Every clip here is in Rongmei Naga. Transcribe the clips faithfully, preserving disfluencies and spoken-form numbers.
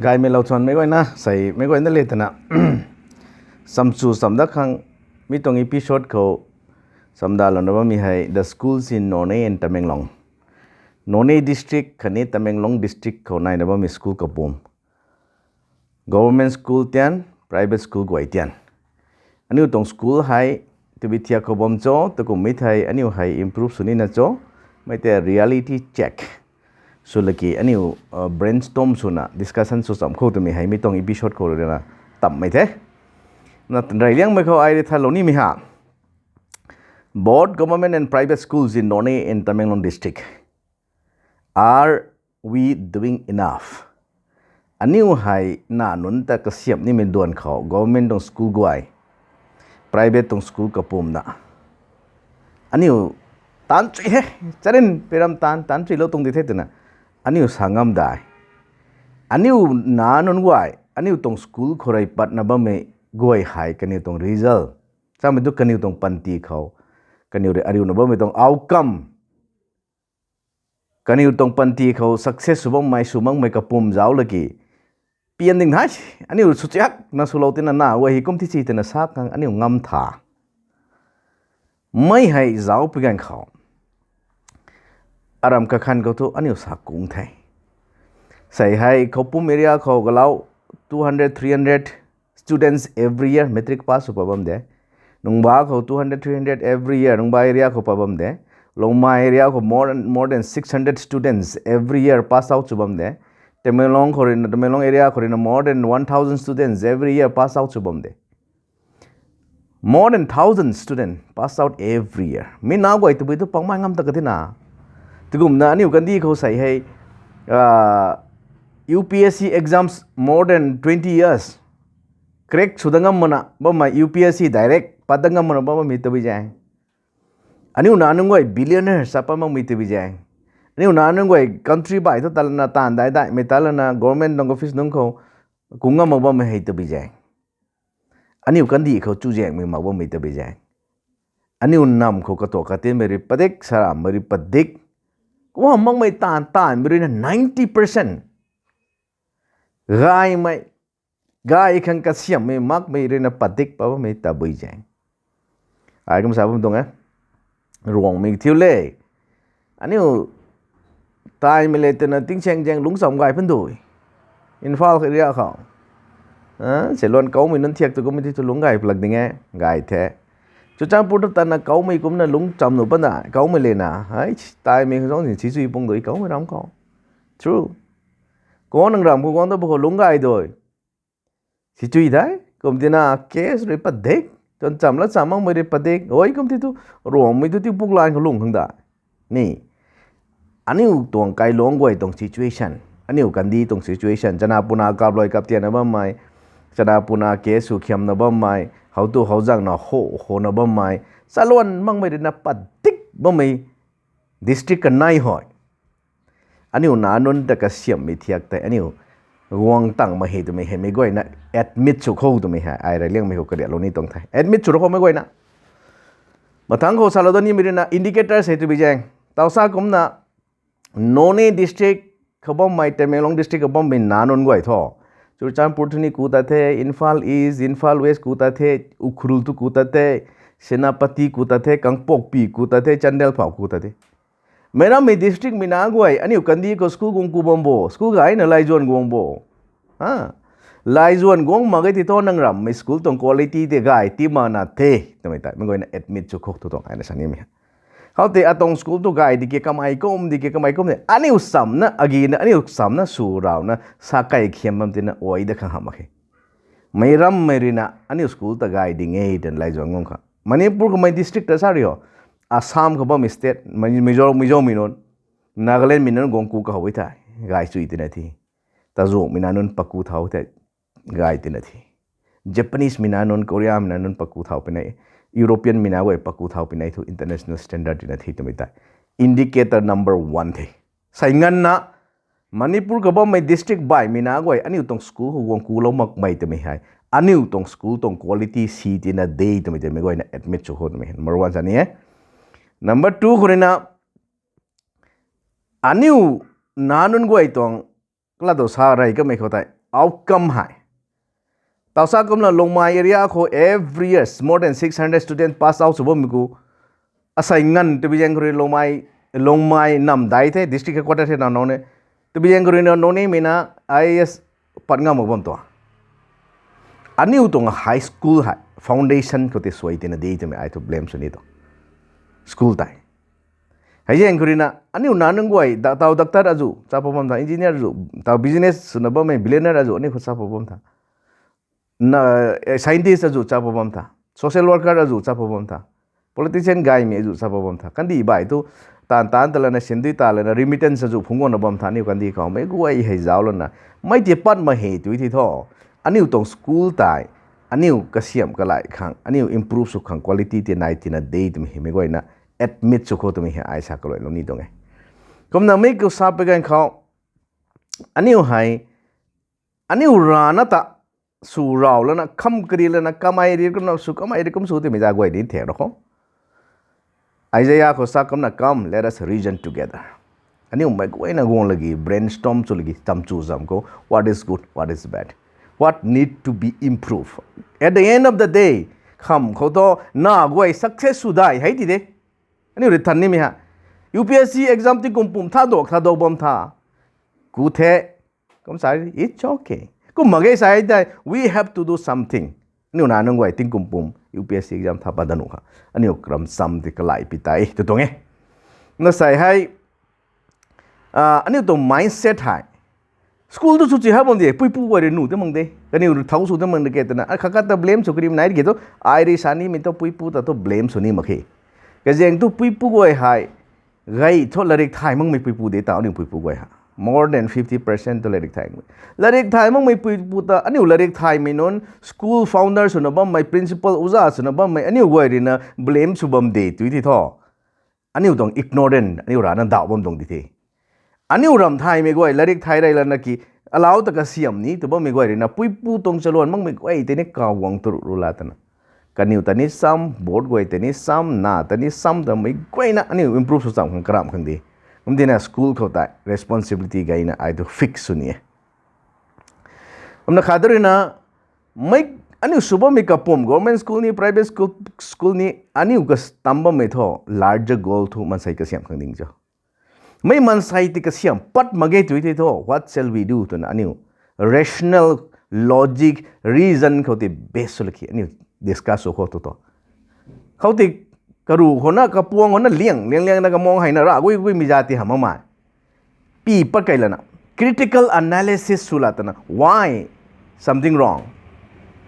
Gaymei lou chwanmei guayna, seimei guayna le twna, samchu samda khang, mi tuang episode khou, samdalouna bammei hei the schools in Noney and Tamenglong, Noney district khatni Tamenglong district khou naina bammei school kapum, government school tian, private school guay tian, aniu tuang school hei tabui thiak khou bam cho, takumhmei thei aniu hei improve sw nina cho, mei tei reality check sw laki aniu brainstorm swna discussion sw cham khou twmei hei mi tuang episode khou ruina tammei the. Na reyliangmei khou ai rui thalou nimei ha, both government and private schools in Noney and Tamenglong district, are we doing enough? Aniu hei na nunc ta kasiamh nimei duan khou government tuang school guay, private tuang school kapumna, aniu taanc chui he, charin piram taanc taanc chuilou tuang di the twna aniu sa ngam dai? Aniu na nunc guay aniu tuang school khou rui patna bammei guay hei kaniw tuang result, samei tu kaniw tuang panty khou, kaniw rui ariuna bammei tuang outcome, kaniw tuang panty khou success sw bammei sw makmei kapum zauc laki pian ding the. Aniu swchiakna swlou tina na guay hei kum thi si twna sa khang aniu ngam tha. Mei hei zauc pui ganv khou, aram kakhan khou thu aniu sa kung the. Sei hei Khoupum area khou galau two hundred, three hundred students every year matric pass sw pat bam de. Nungba khou two hundred, three hundred every year Nungba area khou pat bam de. Longmai area khou more than, more than six hundred students every year pass out sw bam de. Tamenglong khou ruina, Tamenglong area khou ruina more than one thousand students every year pass out sw bam de. More than thousand students pass out every year. Mi na guay tabui tu pangmei ngam ta katina. Tigumna aniu kandih khou sei hei, uh, U P S C exams more than twenty years crack sw da ngam mana bammei, U P S C direct pat da ngam mana bammei tabui zaeng. Aniu na nunc guay billionaire sa pat makmei tabui zaeng. Aniu na nunc guay country bai thu talana taanv dai daimei talana government tuang office nunc khou kung ngam mak bammei hei tabui zaeng. Aniu kandih khou chuzaenghmei mak bammei tabui zaeng. Aniu nam khou katuak katinmei rui padik, sarammei rui padik, kuam makmei taanv taanvmei ruina ninety percent gaymei, gay khang kasiamhmei makmei ruina padik pat bammei tabui zaeng. Ai kum sa bam tuang e. Ruangmei thiu le. Aniu taimei le twna tingsaeng zaeng lungc cham gay pun dui. Imphal area khou, a, se luan kaumei nunc thiak tu kummei ti tu lungc gay plak ding e, gay the. Churachandpur tu tana kaumei kumna lungc cham nu pana kaumei lena, ai, taimei khou zauc si chuy pung dui kaumei ram khou. True. Kou nang ram khou guang ta bu khou lungc gay dui. Si chuy dai, kum tina case rui padik, tuan cham la cham makmei rui padik, oi kum ti tu, Ruangmei tu ti puk line khou lung khang dai. Ni, aniu tuang kailungc guay tuang situation, aniu kandih tuang situation, chana puna kaplui kap tianna bammei, chana puna case sw khiamna bammei, how tu how zangna ho, hona bammei, chaluan makmei ruina padik bammei district kanei hoi. Aniu nac nunc ta kasiamhmei thiak tei aniu guang tangmei hei twmei hei meic guayna admit sw khou twmei hei ai rui liangmei khou kariatlou ni tuang the. Admit sw ra khoumei guayna. Mathangc khou salou dat nimei ruina indicator sei twbi zaeng. Taw sa kumcna Noney district khou bammei, Tamenglong district khou bammei nac nunc guay thu, Churachandpur thu ni ku ta the, Imphal East, Imphal West ku ta the, Ukhrul tu ku ta the, Senapati ku ta the, Kangpokpi ku ta the, Chandel phou ku ta the. Meic rammei district mei nac guay aniu kandih khou school guang ku bam bo, school gayna Laizuan guang bo. Laizuan guang mak ge ti thu nang rammei school tuang quality tei gay ti makna the twmei tei meic guayna admit sw khou thu tuang aina sa nimei. Khoutei atuang school tu gay di ke kamei kum di ke kamei kum de aniu samna agina aniu samna sw rauna sa kai khiam bam tina ai da khang hamh mak khe. Meic rammei ruina aniu school ta gay ding e twna Laizuan guang khang. Manipur kamei district ta sa rio. Assam khou bammei state, Mizo, Mizomei nunc, Nagalandmei nunc guang ku kahou e thei gay chui tina the. Tazuangmei nac nunc paku thau thei gay tina the. Japanesemei nac nunc, Koreamei nac nunc paku thau pinei, Europeanmei nac guay paku thau pinei thu international standard tina the twmei tei indicator number one the. Sei nganvna Manipur khou bammei district baihmei nac guay aniu tuang school khou guang kulou makmei twmei hei aniu tuang school tuang quality si tina de twmei tei meic guayna admit sw khou twmei number one sa ni e. Number two khou ruina aniu nac nunc guay tuang kala tu sa rey kamei khou tei outcome hei. Tau sa kumna Longmai area khou every year more than six hundred students pass out sw bammei khou, asei nganv tabui zaeng khou rui Longmai, Longmai namdai the, district headquarter the na nong ne. Tabui zaeng khou rui na nong ne mei na I A S pat ngam mak bam tuang. Aniu tuang high school hei foundation khou tei suai tina de twmei ai thu blame sw ni tuang. School tei. Hei zaeng khou rui na aniu na nunc guay, da-, tau doctor azu chapa bam tha, engineer azu, tau business swna bammei billionaire azu aniu khou chapa bam tha. Na, eh, scientist azu chapa bam tha, social worker azu chapa bam tha, politician gaymei azu chapa bam tha. Kandih bai thu taanv taanc ta lana, sindui ta lana, remittance azu phungc guangna bam tha, aniu kandih khou mei guay hei zauc lana. Mei ti pat ma he tui thi thu, aniu tuang school tei, aniu kasiamh kalai khang, aniu improve sw khang quality ti nai tina de twmei hei mei guayna admit sw khou twmei hei ai sa kaluailou ni tuang e. Kumna mei khou sa pui ganv khou, aniu hei, aniu rana ta sw rau lana, kham kari lana, kamei ri kumna sw, kamei ri kum sw twmei za guay di thek ra khou. Isaiah khou sa kumna, Come, let us reason together. Aniu mei guayna guang lagi, brainstorm sw lagi, cham chu zam khou, what is good, what is bad, what need to be improved. At the end of the day, kham khou thu, na guay success sw dai hei ti de. Aniu ri than nimei ha. U P S C exam tingkum pum tha dok, tha dok bam tha. Ku the, kum sa, it's okay. Kum mak ge sa tei, we have to do something. Aniu na nunc guay tingkum pum U P S C exam tha pat dat nuh kha, aniu karam cham ti kalai pi tei tw tuang e. Na sei hei, ah, aniu tuang mindset hei. School tu sw chi ha bam de, puipu guay rui nuh te mang de. Kaniw rui thau sw te mang de ke twna, a khat khat ta blame sw kari nai de ke tu, ai rui sa nimei tu puipu ta tu blame sw ni mak khe. Kazaeng tu puipu guay hei, gay thu latrik thay makmei puipu de ta aniu puipu guay ha. More than fifty percent tu latrik thay makmei. Latrik thay makmei puipu ta aniu latrik thaymei nunc, school founder swna bammei, principal, uza swna bammei, aniu guay rui na blame sw bam de tui ti thu. Aniu tuang ignorant, aniu rana ndauh bam tuang di the. Aniu ram thaymei guay, latrik thay rey lana ki, alau ta kasiam ni tw bammei guay rui na, puipu tuang chaluan makmei guay tei ni kaw guang tw ru la twna. Kaniw ta ni sam, board guay tei ni sam, na ta ni sam twmei guayna, aniu improve sw cham khang karam khang di. Kum tina school khou tei responsibility gayna ai tu fix sw ni e. Kumna khat rui na, mei, aniu sw bammei kapum, government school ni, private school, school ni, aniu ka tam bammei thu, larger goal thu maansei kasiam khang ding cho. Mei maansei ti kasiam pat mak ge tui ti thu, what shall we do twna aniu rational, logic, reason khou ti base sw laki aniu discuss sw khou tu tu. Khou ti karu khou na, kapuang khou na liang, liang, liang na kamang hei na ra gui, gui mi za ti hamh makmei. Pi pat kei lana, critical analysis sw la twna, why something wrong?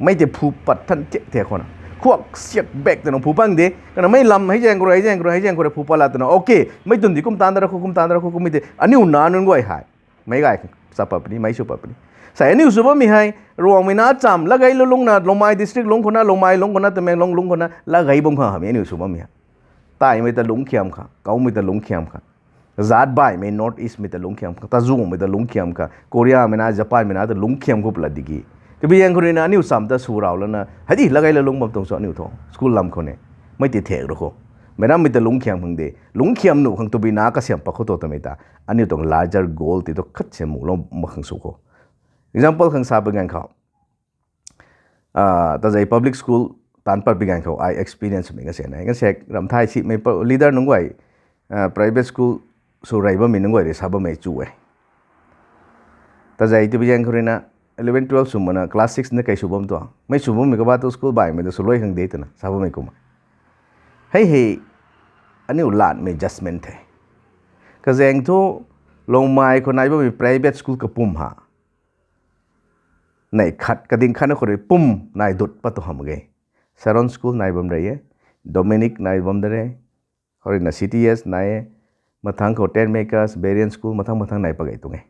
Mei ti phu pat than tiak tiak khou na. Khuak siak bek twna phu pat de, kana mei lam hei zaeng khou rui, hei zaeng khou rui, hei zaeng khou rui phu pat la twna, okay, mei tun di kum tan da ra khou, kum tan da ra khou, kum mei ti, aniu na nunc guay hei. Mei gay, sa pat puni, mei sw pat puni. Sa aniu sw bammei hei, Ruangmei na cham, Lagei lungc na, Longmai district lungc khou na, Longmai lungc khou na, Tamenglong lungc khou na, Lagei bam khang hamhmei aniu sw bammei hei. Taimei ta lungc khiam kha, Koumei ta lungc khiam kha. Zaat baihmei North East mei ta lungc khiam kha, Tazungmei ta lungc khiam kha, Koreamei na, Japanmei na ta lungc khiam khou pla diki. Tabui zaeng khou rui na aniu cham ta sw rau lana, hei di Lagei lungc bam tuang sw aniu thu, school lam khou ne. Mei ti thek ru khou. Mei rammei ta lungc khiam khang de, lungc khiam nuh khang tabui na kasiam pat khou tu twmei ta. Aniu tuang larger goal ti tu khat se mulou mak khang sw khou. Example khang sa pui ganv khou. Ah, Tazei public school tan pat pui ganv khou ai experience mei kasian e. Kasian ram thay simei leader nunc guay, ah, private school sw rey bammei nunc guay rui sa bammei chu e. Tazei tabui zaeng khou rui na eleven, twelve sw mana class six na kei sw bam tuang. Mei sw bammei kaba tu school baihmei tu swluai khang de twna sa bammei kumna. Hei hei, aniu latmei judgment the. Kazaeng thu, Longmai khou nai bammei private school kapum ha. Nei khat, kading khat na khou rui pum nai dut pat tu hamh mak ge. Saron School nai bam rey e. Dominic nai bam de re. Khou rui na C T S nai e. Mathang khou Ten Makers, Berean School, mathang mathang nai pat gay tuang e.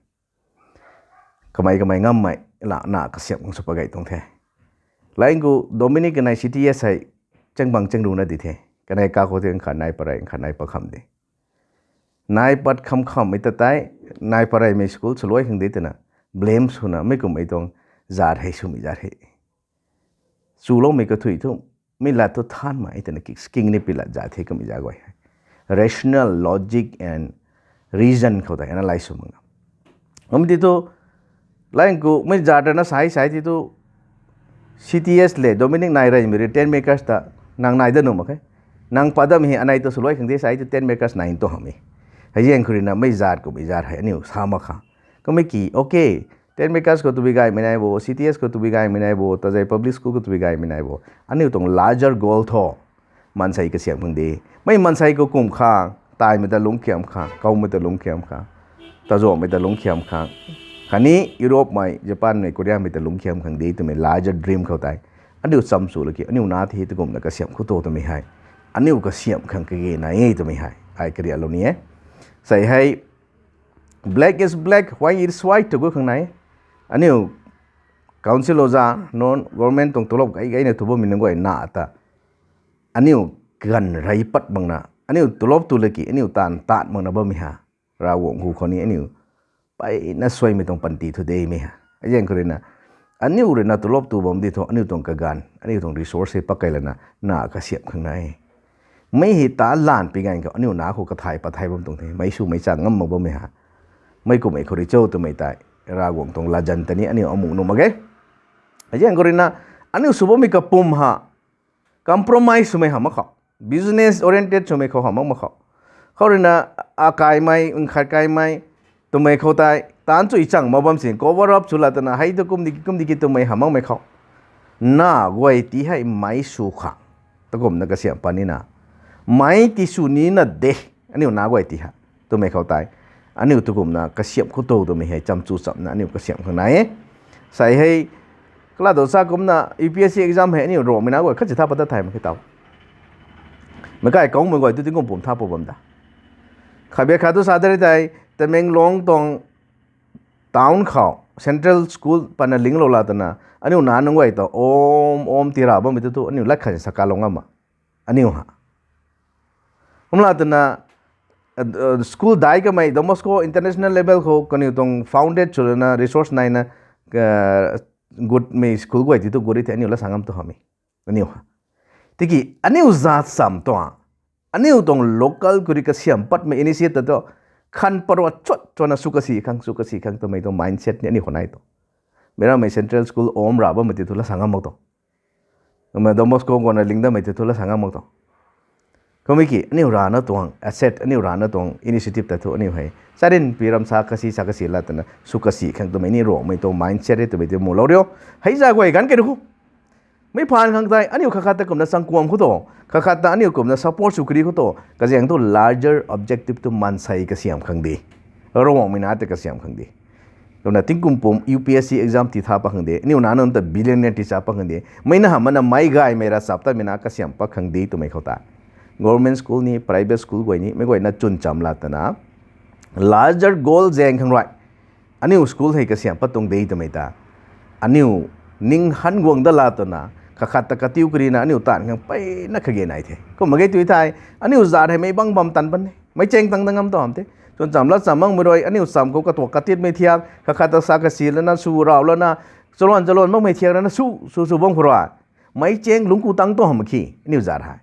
Kamei kamei ngammei, la na kasiam khang sw pat gay tuang the. Line khou Dominic kanei C T S hei, chang bang chang ru na di the. Kanei kakhou ti khat nai pat rey, khat nai pat kham di. Nai pat kham khammei ta tei, nai pat reymei school swluai khang de twna, blame swna, mei kummei tuang, zat hei swmei zat hei. Chuloumei kathuic thu, mei lat thu than mei twna ki scheme ni pi lat zat the kamei za guay hei. Rational, logic and reason khou tei analyze sw mak na. Kum ti thu, Lang khou mei zat rana sai sai ti tu C T S le Dominic nai reymei rui tent makers ta nang nai dat nuh mak khe. Nang pat dam hei anei tu swluai khang de sai tu tent makers nai tu hamh e. Hei zaeng khou ruina mei zat kummei zat hei aniu sa mak kha. Kummei ki, okay, tent makers khou tabui gaymei nai bo, C T S khou tabui gaymei nai bo, tazei public school khou tabui gaymei nai bo. Aniu tuang larger goal tho. Maansei kasiamh khang de. Mei maansei khou kum khang, taimei ta lungc khiam khang, kawmei ta lungc khiam khang, tazuanhmei ta lungc khiam khang. Khatni Europe mei, Japan mei, Korea mei ta lungc khiam khang de twmei larger dream khou tei aniu cham sw laki, aniu na the tukumna kasiamh khou tu twmei hei aniu kasiamh khang kage nai e twmei hei ai karialou ni e. Sei hei black is black, white is white tw gu khang nai. Aniu council oza, non government tuang tulop gay gayna thu bammei nunc guay na ta aniu kaganv rey pat makna, aniu tulop tu laki aniu taanv tat makna bammei ha, Ravguangc hu khou ni aniu peyna suaimei tuang panty thu demei ha. Hei zaeng khou ruina aniu ruina tulop tu bam di thu aniu tuang kaganv, aniu tuang resource hei pakey lana na kasiamh khang nai. Mei hei ta lan pi ganv khou aniu na khou kathai pathai bam tuang the, meic sw meic chang ngam mak bammei ha. Mei kummei khou rui cho twmei tei Ravguangc tuang latzan ta ni aniu amu nuh mak ge. Hei zaeng khou ruina aniu sw bammei kapwm ha compromise swmei hamh mak khou, business oriented swmei khou hamh mak mak khou, khou ruina akaimei nkhat kaimei twmei khou tei taanc chui chang mak bam sin, cover up sw la twna hei tu kum di ki kum di ki twmei hamh makmei khou, na guay ti hei meic sw khang takumna kasiamh pat nina, meic ti sw nina de, aniu na guay ti ha twmei khou tei aniu tukumna kasiamh khou tu twmei hei cham chu chamna aniu kasiamh khang nai e. Sei hei kala dou sa kumna U P S C exam hei aniu Ruangmei na guay khat si tha pat ta thay mak khe tau. Meic kai kangmei guay tu tingkum pum tha pu bam da. Khabe khat tu sa de rei tei Tamenglong tuang town khou central school pana linglou la twna aniu na nunc guay ta om om ti ra bammei tu thu aniu lat khat sa kalou ngam ma, aniu ha. Kum la twna school dai kamei Don Bosco international level khou kaniw tuang founded sw lana resource naina gutmei school guay ti tu gut ri the aniu lat sa ngam tu hamh e. Aniu ha. Tiki aniu zat cham tu a, aniu tuang local khou rui kasiamh patmei initiative ta tu khan parua chot chona sw kasi khang sw kasi khang twmei tuang mindset ni aniu khou nai tu. Meic ramei central school om ra bammei ti thu lat sa ngam mak tu. Kumna Don Bosco guangna ling damei ti thu lat sa ngam mak tu. Kummei ki aniu rana tuang asset, aniu rana tuang initiative ta thu aniu hei charin pi ram sa kasi sa kasi la twna sw kasi khang twmei ni Ruangmei tuang mindset e twmei ti mulou riu. Hei za guay ganv kei ru khou mei phaan khang tei aniu khat khat ta kumna changkuam khou tu, khat khat ta aniu kumna support sw kari khou tu, kazaeng thu larger objective tu maansei kasiamh khang de, Ruangmei na ta kasiamh khang de. Kumna tingkum pum U P S C exam ti tha pat khang de, aniu na nunc ta billionaire ti cha pat khang de, mei na hamh mana meic gaymei ravchaptatmei na kasiamh pat khang de twmei khou tei government school ni private school guay ni meic guayna chwn cham la twna larger goal zaeng khang rui aniu school hei kasiamh pat tuang de twmei ta aniu ning han guang dat la twna khat khat ta katiu karina aniu taanv khang peyna kage nai the. Kumna ge tu thei aniu zat hei meic bang bam tan pan e, meic chaeng tang da ngam tu hamh the. Chwn cham lat cham makmei rui aniu cham khou katuak katitmei thiak, khat khat ta sa kasi lana sw rau lana, chalon chalon makmei thiak rana sw sw sw bam khou rui meic chaeng lungc ku tang tu hamh mak khe aniu zat hei.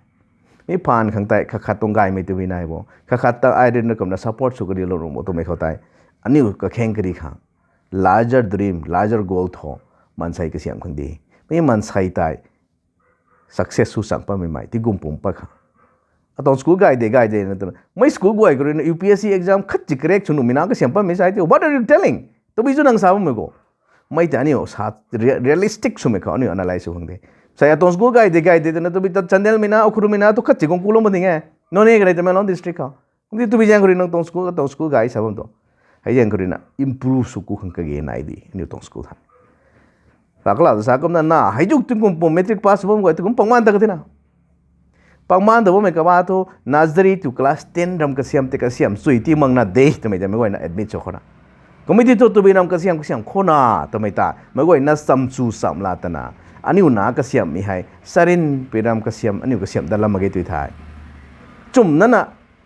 Mei phaan khang tei khat khat tuang gaymei twmei nai bo, khat khat ta ai rui na kumna support sw kari lou ru bo twmei khou tei aniu kakheng kari khang larger dream, larger goal tho, maansei kasiamh khang de. Mei maansei tei success sw chang patmei mei tingkum pum pat khang. Atuang school gay de gay de na twna mei school guay khou rui na U P S C exam khat si crack sw nuhmei na kasiamh patmei sai ti, what are you telling? Tabui chu nang sa bammei khou mei tei aniu sa realistic swmei khou aniu analyze sw khang de. Sei atuang school gay de gay de twna tabui ta Chandelmei na, Ukhrulmei na tu khat si guang kulou ma ding e. Noney kanei Tamenglong district khou kum di tabui zaeng khou rui nang tuang school, atuang school gay sa bam tu. Hei zaeng khou rui na improve sw ku khang kage nai di aniu tuang school hei. Sa kala sa kumna na hei zuk tingkum pum matric pass bam guay tu kum pangman ta ka tina. Pangman ta bammei kaba thu nursery to class ten ram kasiamh tei kasiamh chui ti makna de twmei ta meic guayna admit sw khou na. Kummei ti thu tabui ram kasiamh kasiamh khou na twmei ta meic guayna cham chu cham la twna aniu na kasiamhmei hei charin pi ram kasiamh aniu kasiamh dat lam mak ge tu thei. Chumna na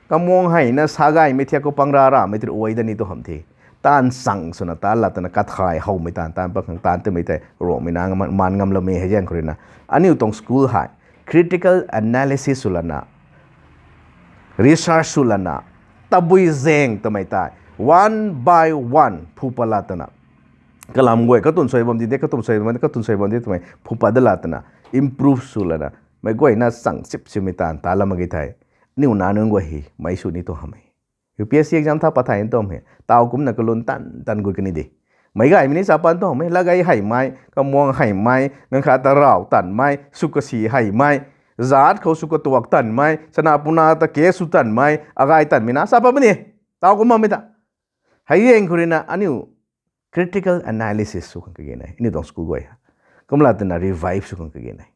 kamung hei na sa gaymei thiak khou pang ra ramei tei uai dat ni tu hamh the. Taanv chang swna taanc la twna kathai howmei taanv taanc pat khang taanc twmei tei Ruangmei na maan ngamloumei hei zaeng khou rui na aniu tuang school hei critical analysis sw lana, research sw lana, tabui zaeng twmei tei one by one phu pat la twna kalam guay katun suai bam di de, katun suai bam di, katun suai bam di twmei phu pat dat la twna improve sw lana meic guayna chang sip simei taanv ta lam mak ge thei, aniu nac nunc guay hei meic sw ni tu hamh e. U P S C exam tha pat thei ni tu hamh e, taw kumcna kalun tan tan gut kani de. Meic gaymei ni sa pat tu hamh e, latgay heimei, kamuang heimei, ganv khat ta raw tanmei, sw kasi heimei, zaat khou sw katuak tanmei, chana puna ta ke sw tanmei, agay tanmei na sa pat puni. Taw kum bammei ta hei zaeng khou ruina aniu critical analysis sw khang kage nai, aniu tuang school guay ha. Kumla twna revive sw khang kage nai.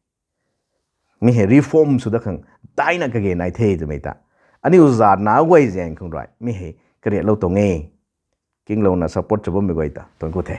Mi hei reform sw dat khang daina kage nai the twmei ta aniu zaat nac guay zaeng khang rui mi hei kariatlou tuang e. Kinglouna support cha bammei guay ta thuanc ku the.